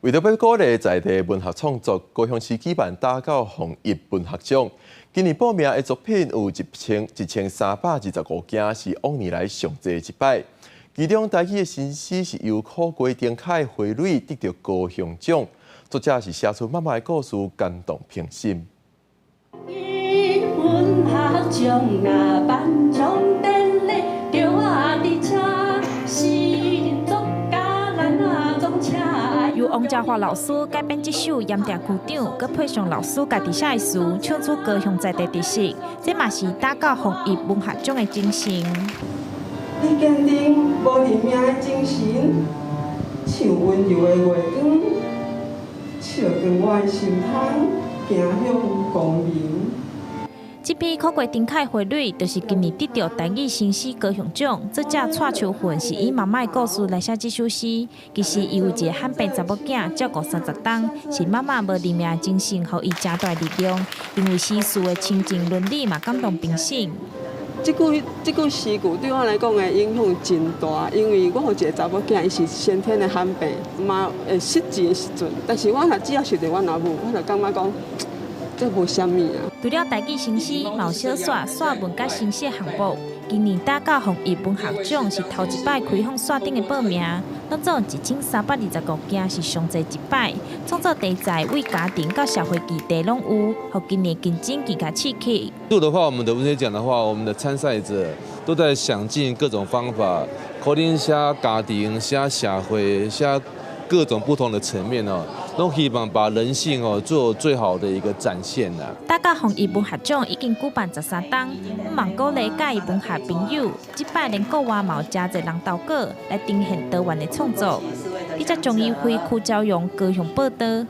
為著欲鼓勵在地文學創作，高雄市舉辦打狗弘逸文學獎。今年報名的作品有1325件，是往年來上濟一擺。其中台語的新詩是由苦瓜丁凱花蕊得著高雄獎，作者是寫出媽媽的故事，感動評審。文學獎啊，頒獎典禮，著我佇遮，是作家咱啊總請愛。由王家華老師改編這首《鹽埕區長》，閣配上老師家己寫的詞，唱出高雄在地特色，這嘛是打狗弘逸文學獎的精神。你堅定無認命的精神，像溫柔的月光，照光我的心窗，行向光明。這篇苦瓜丁凱花蕊，就是今年得著台語新詩高雄獎。作者蔡秋雲是以媽媽的故事來寫這首詩。其實伊有一个罕病查某囝，照顧30冬，是媽媽無認命的精神，予伊誠大力量。因為詩詞的親情倫理嘛，感動評審。這句詩句對我來講的影響真大，因為我有一个查某囝，伊是先天的罕病，嘛會失智的時陣，但是我若只要想著阮阿母，我就感覺講，這無啥物啊。除了台語新詩，嘛有小說、散文佮新詩項目。今年打狗弘逸文學獎是頭一擺開放線頂的報名，攏總1325件是上濟一擺。創作題材為家庭到社會議題攏有，予今年競爭更加刺激。度的話，我們的文學獎的話，我們的參賽者都在想盡各種方法，可能寫家庭、寫社會、寫各種不同的層面哦，都希望把人性哦做最好的一個展現啦。打狗弘逸文學獎已經舉辦13冬，毋但鼓勵佮意文學朋友，這擺連國外嘛有誠濟人投稿來呈現多元的創作。記者張怡輝、柯昭陽高雄報道。